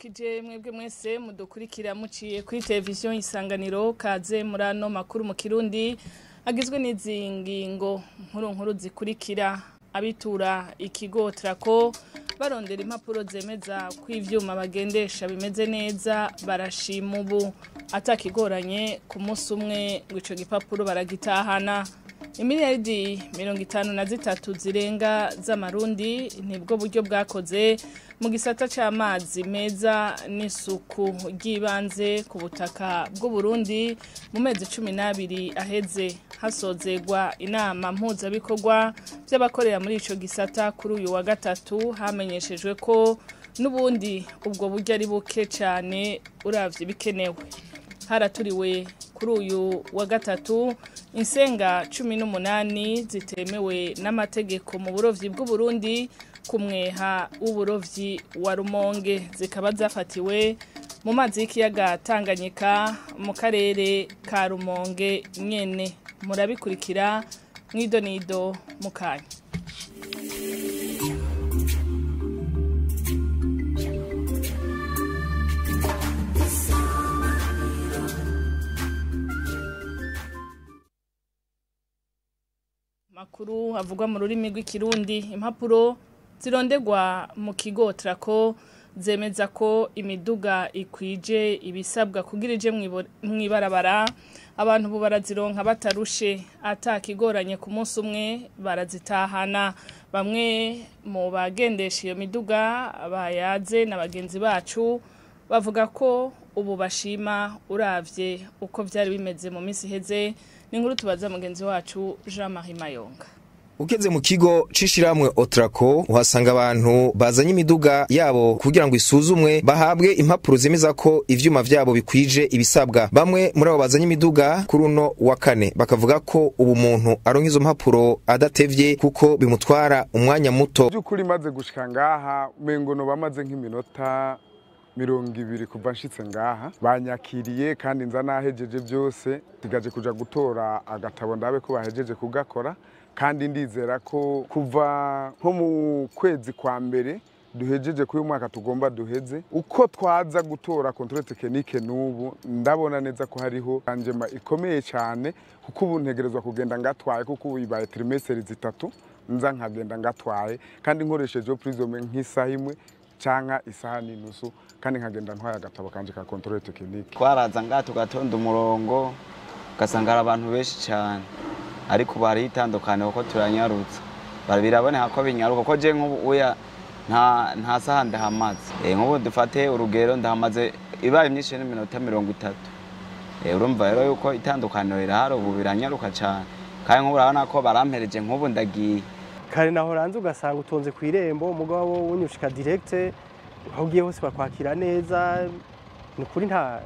Ndabaramukije mwebwe mwese mudukurikira muciye kuri televiziyo Isanganiro, kaze muri ano makuru mu Kirundi agizwe n'izi ngingo nkuru nkuru zikurikira. Abitura ikigo Otraco barondera impapuro zemeza ko ivyuma bagendesha bimeze neza, barashima ubu atakigoranye ku munsi umwe ngo ico gipapuro baragitahana. Imiliyaridi 53 zirenga z'amarundi nibwo buryo bwakoze mu gisata c'amazi meza n'isuku ry'ibanze ku butaka bw'u Burundi mu mezi 12 aheze. Hasozegwa inama mpuzabikorwa by'abakorera muri ico gisata kuri uyu wa gatatu, hamenyeshejwe ko n'ubundi ubwo buryo ari buke cyane uravye bikenewe. Haraturiwe kuri uyu wa gatatu insenga 18 zitemewe n'amategeko mu burovyi bw'u Burundi ku mweha w'uburovyi wa Rumonge, zikaba zafatiwe mu mazi y'ikiyaga Tanganyika mu karere ka Rumonge nyene. Murabikurikira mwidonido mukanya. Makuru avugwa mu rurimi rw'ikirundi. Impapuro zirondegwa mu kigo Otraco zemeza ko imiduga ikwije ibisabwa kugira ije mwibarabara, abantu bu barazironka batarushe atakigoranye ku munsi umwe barazitahana. Bamwe mu bagendesha iyo miduga bayaze na bagenzi bacu bavuga ko ubu bashima uravye uko vyari bimeze mu minsi iheze. Ni inkuru tubaza mugenzi wacu Jean-Marie Mayonga. Ugeze mu kigo c'ishiramwe Otraco uhasanga abantu bazanye imiduga yabo kugira ngo isuzumwe bahabwe impapuro zemeza ko ivyuma vyabo bikwije ibisabwa. Bamwe muri abo bazanye imiduga kuri uno wa kane bakavuga ko ubu muntu aronka izo mpapuro adatevye kuko bimutwara umwanya muto. Byukuri maze gushika ngaha umengo no bamaze nk'iminota 20 kuva nshitse ngaha, banyakiriye kandi nza nahejeje byose, sigaje kuja gutora agatabo ndabe ko bahejeje kugakora. Kandi ndizera ko kuva nko mu kwezi kwa mbere duhejeje kuri mwaka tugomba duheze, uko twaza gutora contrôle technique n'ubu ndabona neza ko hariho anjema ikomeye cyane, kuko ubu ntegerezwa kugenda ngatwaye, kuko ubu ibaye trimestre zitatu nza nkagenda ngatwaye kandi nkoresheje prisome nk'isaha imwe canka isaha n'inusu, kandi nkagenda ntwaye agatabo kanje ka contrôle technique. Twaraza ngaha tugatonda umurongo ugasanga abantu benshi cyane, ariko bari itandukanye kuko turanyarutse, biraboneka ko binyaruka ko je nk'ubu uya nta saha ndahamaze. Nk'ubu dufate urugero ndahamaze ibaye myinshi n'iminota 30. Urumva rero yuko itandukaniro rirahari, ubu biranyaruka cyane, kandi nk'ubu urabona ko barampereje nk'ubu ndagiye. Kare naho ranze ugasanga utonze ku irembo, umugabo wunyushika direct aho ugiye hose bakwakira neza. Ni kuri nta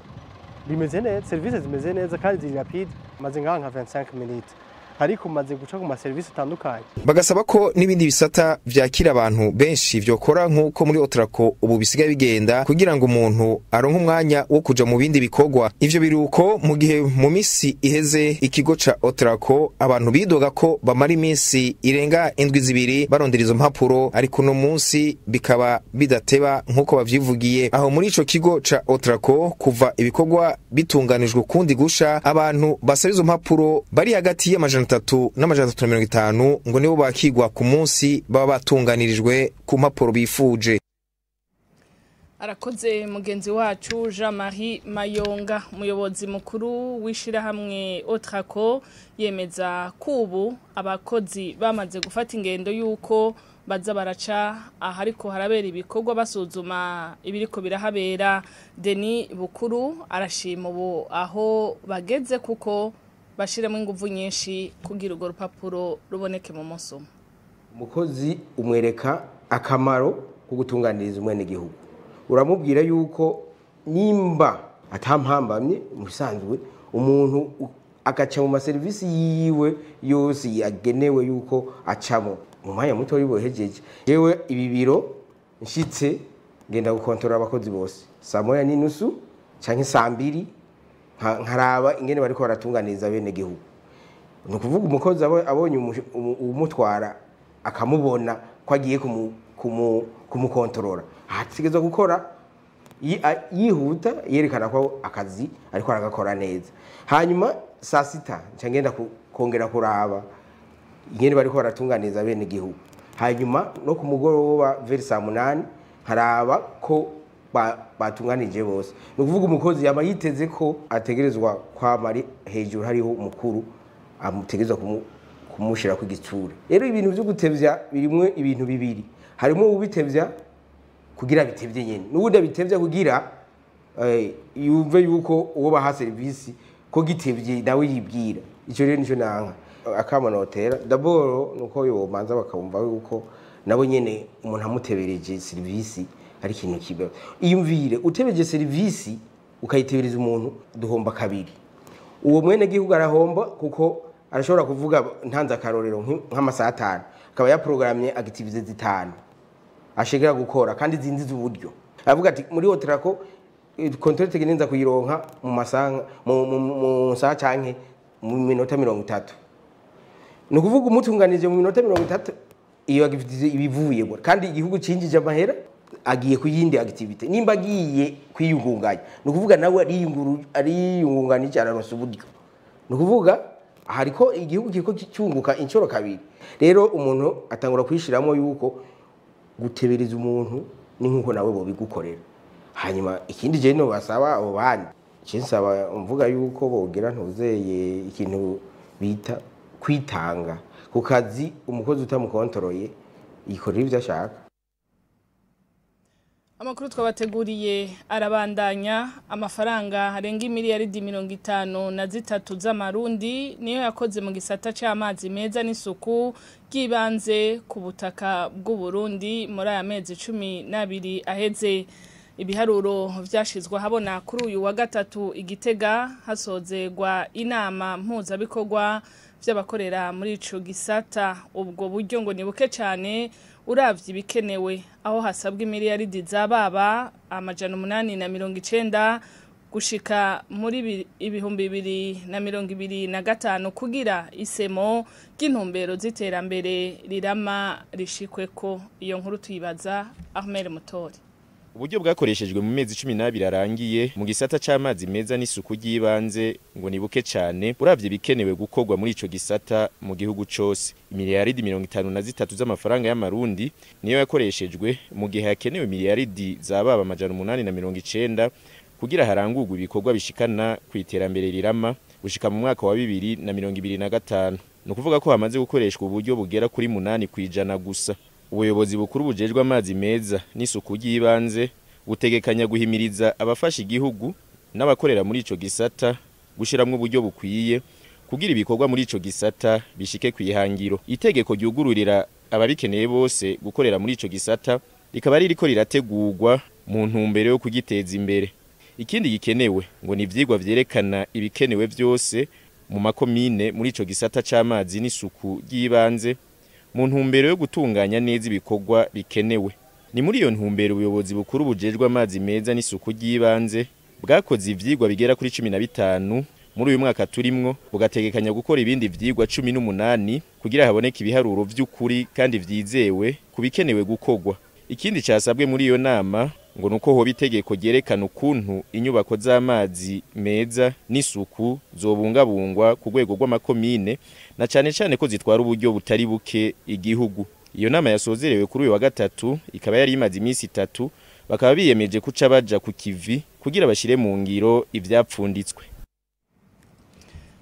bimeze neza, services zimeze neza kandi ziri rapide. Maze ngaha nka 25 minutes ariko maze guca ku ma service atandukanye. Bagasaba ko n'ibindi bisata vyakira abantu benshi vyokora nkuko muri Otraco ubu bisigaye bigenda kugira ngo umuntu aronke umwanya wo kuja mu bindi bikorwa. Ivyo biruko mu gihe mu misi iheze ikigo ca Otraco abantu bidoga ko bamara imisi irenga indwi zibiri barondera izo mpapuro, ariko no munsi bikaba bidateba nkuko bavyivugiye. Aho muri ico kigo ca Otraco kuva ibikorwa bitunganijwe kundi gusha, abantu basaba izo mpapuro bari hagati y'amajana 3 n'amajana 350 ngo nibo bakigwa ku munsi baba batunganirijwe ku mpapuro bifuje. Arakoze mugenzi wacu Jean-Marie Mayonga. Umuyobozi mukuru w'ishirahamwe Otraco yemeza ko ubu abakozi bamaze gufata ingendo yuko baza baraca ahariko harabera ibikorwa basuzuma ibiriko birahabera. Denis Bukuru arashima ubu aho bageze kuko bashiremo inguvu nyinshi kugira urwo rupapuro ruboneke mu munsi umwe. Umukozi umwereka akamaro ko gutunganiriza umwenegihugu, uramubwira yuko nimba atampambamye musanzwe umuntu agaca mu maserivisi yiwe yose yagenewe yuko acamo mu mwanya muto yibohejeje. Yewe ibi biro nshitse ngenda gukontorora abakozi bose saa 1:30 canke saa 2 nkaraba ingene bariko baratunganiriza bene gihugu. Ni ukuvuga umukozi abonye umutwara akamubona ko agiye kumukontorora, ategerezwa gukora Yihuta yerekana ko akazi ariko aragakora neza. Hanyuma saa sita nca ngenda kongera kuraba ingene bariko baratunganiza bene igihugu. Hanyuma no ku mugoroba vers saa 8 nkaraba ko batunganije bose. Ni ukuvuga umukozi yama yiteze ko ategerezwa kwama ari hejuru hariho umukuru amutegerezwa kumushira ku igitsure. Rero ibintu vyo gutevya birimwe ibintu bibiri, harimo ubitevya kugira bitevye nyene, n'ubundi abitevya kugira yumve yuko uwo baha service ko gitevye nawe yibwira. Ico rero nico nanka akama notera d'abord nuko yomanza bakumva yuko nabo nyene umuntu amutebereje service ari ikintu kiba. Iyumvire utebeje service ukayitebereza umuntu, duhomba kabiri. Uwo mwene gihugu arahomba kuko arashobora kuvuga ntanze akarorero nk'amasaha 5 akaba yaprogramye activities 5 ashegera gukora kandi zinziza uburyo. Aravuga ati muri Otraco contrôle technique nza kuyironka mu masaha mu saha canke mu minota 30. Ni ukuvuga umutunganije mu minota 30 iyo activity ibivuye, kandi igihugu cinjije amahera agiye ku yindi activity. Nimba agiye kwiyungunganya, ni ukuvuga nawe ariyungunganije araronsa uburyo. Ni ukuvuga hariko igihugu kiriko cyunguka inshuro kabiri. Rero umuntu atangura kwishiramo yuko gutebereza umuntu ni nkuko nawe bobigukorera. Hanyuma ikindi je no basaba abo bandi, je nsaba mvuga yuko bogira ntuzeye ikintu bita kwitanga ku kazi. Umukozi utamukontoroye yikorera ivyo ashaka. Amakuru twabateguriye arabandanya. Amafaranga arenga imiliyaridi 53 z'amarundi niyo yakoze mu gisata c'amazi meza n'isuku ry'ibanze ku butaka bw'u Burundi muri aya mezi 12 aheze. Ibiharuro vyashizwe habona kuri uyu wa gatatu igitega hasozegwa inama mpuzabikorwa vy'abakorera muri ico gisata. Ubwo buryo ngo nibuke cane uravye ibikenewe, aho hasabwa imiliyaridi z'ababa 890 gushika muri 2025 kugira isemo ry'intumbero z'iterambere rirama rishikweko. Iyo nkuru tuyibaza Ahmed Mutori. Uburyo bwakoreshejwe mu mezi 12 arangiye mu gisata c'amazi meza n'isuku ry'ibanze ngo nibuke cane uravye bikenewe gukorwa muri ico gisata mu gihugu cose. Imiliyaridi 53 z'amafaranga y'amarundi niyo yakoreshejwe mu gihe hakenewe miliyaridi zababa 890 kugira harangurwe ibikorwa bishikana ku iterambere rirama gushika mu mwaka wa 2025. No kuvuga ko hamaze gukoreshwa uburyo bugera kuri 8% gusa. Ubuyobozi bukuru bujejwe amazi meza n'isuku ry'ibanze butegekanya guhimiriza abafasha igihugu n'abakorera muri ico gisata gushiramwo uburyo bukwiye kugira ibikorwa muri ico gisata bishike kwihangiro. Itegeko ryugururira ababikeneye bose gukorera muri ico gisata rikaba ririko rirategurwa mu ntumbero yo kugiteza imbere. Ikindi gikenewe ngo ni ivyigwa vyerekana ibikenewe vyose mu makomine muri ico gisata c'amazi n'isuku ry'ibanze mu ntumbero yo gutunganya neza ibikorwa bikenewe. Ni muri iyo ntumbero ubuyobozi bukuru bujejwe amazi meza n'isuku ry'ibanze bwakoze ivyigwa bigera kuri 15 muri uyu mwaka turimwo, bugategekanya gukora ibindi vyigwa 18 kugira haboneke ibiharuro vy'ukuri kandi vyizewe kubikenewe gukorwa. Ikindi casabwe muri iyo nama ngo nuko hoba itegeko ryerekana ukuntu inyubako z'amazi meza n'isuku zobungabungwa ku rwego rw'amakomine, na cane cane ko zitwara uburyo butari buke igihugu. Iyo nama yasozerewe kuri uyu wa gatatu ikaba yari imaze iminsi 3, bakaba biyemeje kuca baja ku kivi kugira bashire mu ngiro ivyapfunditswe.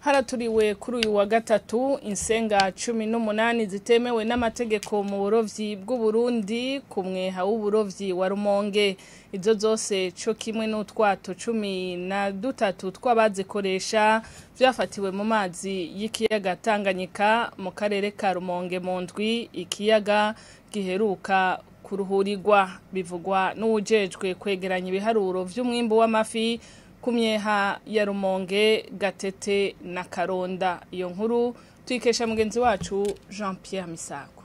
Haraturiwe kuri uyu wa gatatu insenga 18 zitemewe n'amategeko mu burovyi bw'u Burundi ku mweha w'uburovyi wa Rumonge. Izo zose co kimwe n'utwato 13 tw'abazikoresha vyafatiwe mu mazi y'ikiyaga Tanganyika mu karere ka Rumonge mu ndwi ikiyaga giheruka kuruhurirwa, bivugwa n'uwujejwe kwegeranya ibiharuro vy'umwimbu w'amafi kumyeha ya Rumonge, Gatete na Karonda. Iyo nkuru tuyikesha mugenzi wacu Jean Pierre Misago.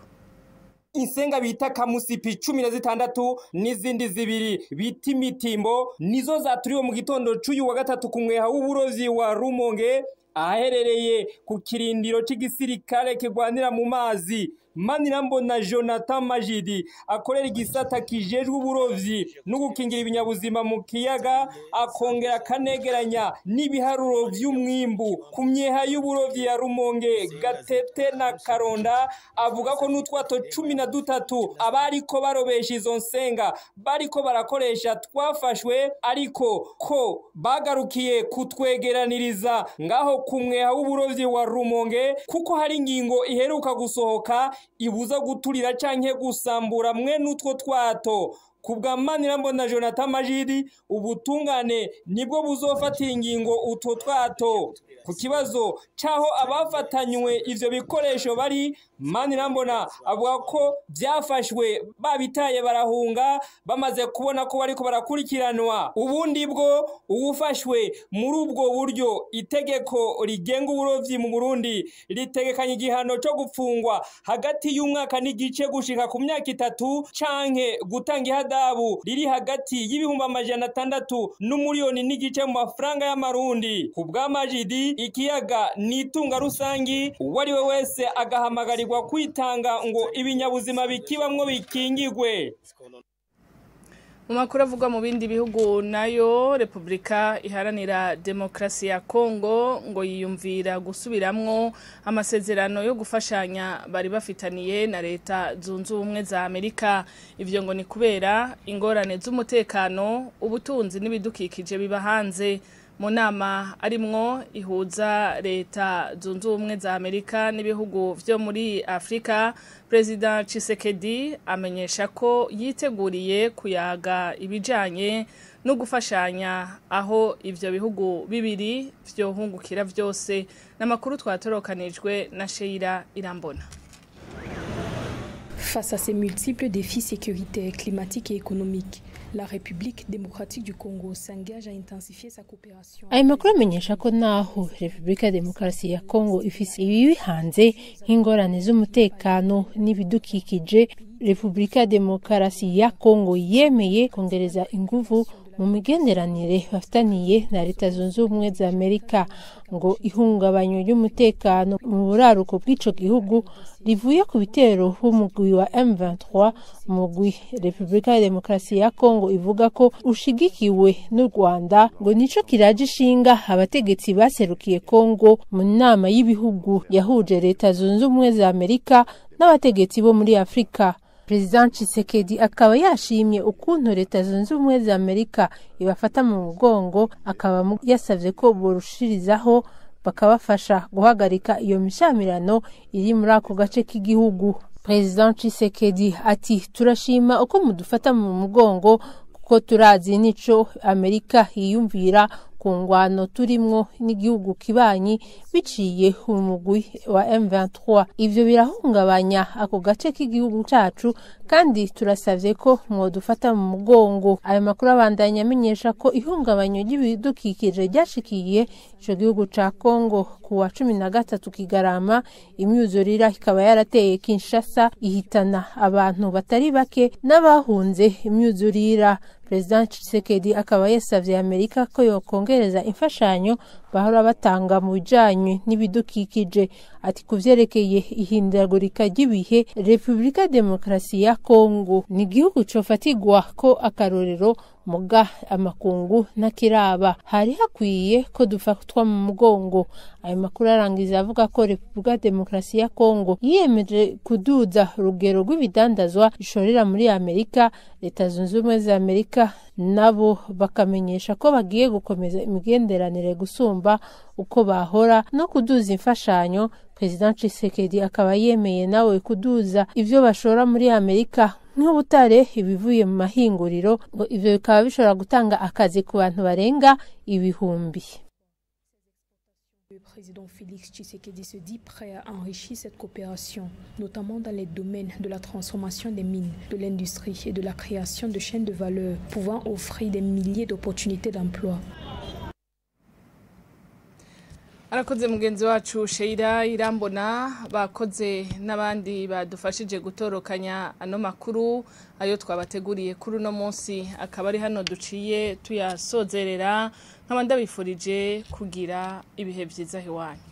Insenga bita kamusipi 16 n'izindi zibiri bita imitimbo nizo zaturiwe mu gitondo c'uyu wa gatatu ku mweha w'uburovyi wa Rumonge. ahaherereye ku kirindiro c'igisirikare kigwanira mu mazi. Manirambona Jonathan Majidi akorera igisata kijejwe uburovyi no gukingira ibinyabuzima mu kiyaga, akongera akanegeranya n'ibiharuro vy'umwimbu ku myeha y'uburovyi ya Rumonge, Gatete na Karonda, avuga ko n'utwato 13 abariko barobesha izo nsenga bariko barakoresha twafashwe, ariko ko bagarukiye kutwegeraniriza ngaho ku mweha w'uburovyi wa Rumonge, kuko hari ingingo iheruka gusohoka ibuza guturira canke gusambura mwe n'utwo twato. Kubwa Manirambona Jonathan Majidi, ubutungane nibwo buzofatira ingingo utwo twato. Ku kibazo caho abafatanywe ivyo bikoresho bari, Manirambona avuga ko byafashwe babitaye barahunga bamaze kubona ko bariko barakurikiranwa. Ubundi bwo uwufashwe muri ubwo buryo, itegeko rigenga uburovyi mu Burundi ritegekanya igihano co gupfungwa hagati y'umwaka n'igice gushika ku myaka 3 canke gutanga ihadabu riri hagati y'600,000 n'umuriyoni n'igice mu mafaranga y'amarundi. Ku bwa Majidi, ikiyaga ni itunga rusangi, uwari we wese agahamagarirwa kwitanga ngo ibinyabuzima bikibamwo bikingigwe. Mu makuru avugwa mu bindi bihugu nayo, Republika Iharanira Demokrasi ya Kongo ngo yiyumvira gusubiramwo amasezerano yo gufashanya bari bafitaniye na Leta Zunze Ubumwe za Amerika. Ivyo ngo ni kubera ingorane z'umutekano, ubutunzi n'ibidukikije biba hanze. Mu nama arimwo ihuza Leta Zunze Ubumwe za Amerika n'ibihugu vyo muri Afrika, President Tshisekedi amenyesha ko yiteguriye kuyaga ibijanye no gufashanya aho ivyo bihugu bibiri vyohungukira vyose. N'amakuru twatorokanijwe na Sheila Irambona. Face à ces multiples défis sécuritaires, climatiques et économiques, la République démocratique du Congo s'engage à intensifier sa coopération. Ayo makuru amenyesha ko naho Republika ya Demokarasi ya Kongo ifise ibibi hanze nk'ingorane z'umutekano n'ibidukikije, Republika ya Demokarasi ya Kongo yemeye kongereza inguvu mu migenderanire bafitaniye na Leta Zunze Ubumwe za Amerika, ngo ihungabanywa ry'umutekano mu buraruko bw'ico gihugu rivuye ku bitero b'umugwi wa M23, umugwi Republika ya Demokarasi ya Kongo ivuga ko ushigikiwe n'u Rwanda, ngo nico kiraje ishinga abategetsi baserukiye Kongo mu nama y'ibihugu yahuje Leta Zunze Ubumwe za Amerika n'abategetsi bo muri Afrika. President Tshisekedi akaba yashimye ukuntu Leta Zunze Ubumwe za Amerika ibafata mu mugongo, akaba yasavye ko borushirizaho bakabafasha guhagarika iyo mishamirano iri muri ako gace k'igihugu. President Tshisekedi ati turashima uko mudufata mu mugongo, kuko turazi nico Amerika yiyumvira ku ngwano turimwo n'igihugu kibanyi biciye umugwi wa M23. Ivyo birahungabanya ako gace k'igihugu cacu, kandi turasavye ko mwodufata mu mugongo. Ayo makuru abandanya amenyesha ko ihungabanyo ry'ibidukikije ryashikiye ico gihugu ca Kongo ku wa 13 Kigarama, imyuzurira ikaba yarateye Kinshasa ihitana abantu batari bake n'abahunze imyuzurira. President Tshisekedi akaba yasavye Amerika ko yokongereza imfashanyo bahora batanga mu bijanye n'ibidukikije. Ati kuvyerekeye ihindagurika ry'ibihe, Republika Demokarasi ya Kongo ni igihugu cofatirwa ko akarorero muga amakungu n'akiraba, hari hakwiye ko dufatwa mu mugongo. Ayo makuru arangiza avuga ko Republika Demokarasi ya Kongo yiyemeje kuduza urugero rw'ibidandazwa ishorera muri Amerika. Leta Zunze Ubumwe za Amerika nabo bakamenyesha ko bagiye gukomeza imigenderanire gusumba uko bahora no kuduza imfashanyo. President Tshisekedi akaba yemeye nawe kuduza ivyo bashora muri Amerika nk'ubutare, ibivuye mu mahinguriro, ngo ivyo bikaba bishobora gutanga akazi ku bantu barenga ibihumbi. Le président Félix Tshisekedi se dit prêt à enrichir cette coopération, notamment dans les domaines de la transformation des mines, de l'industrie et de la création de chaînes de valeur pouvant offrir des milliers d'opportunités d'emploi. Arakoze mugenzi wacu Sheira Irambona, bakoze n'abandi badufashije gutorokanya ano makuru ayo twabateguriye kuri uno munsi, akaba ari hano duciye tuyasozerera. Nkaba ndabifurije kugira ibihe vyiza hiwanyu.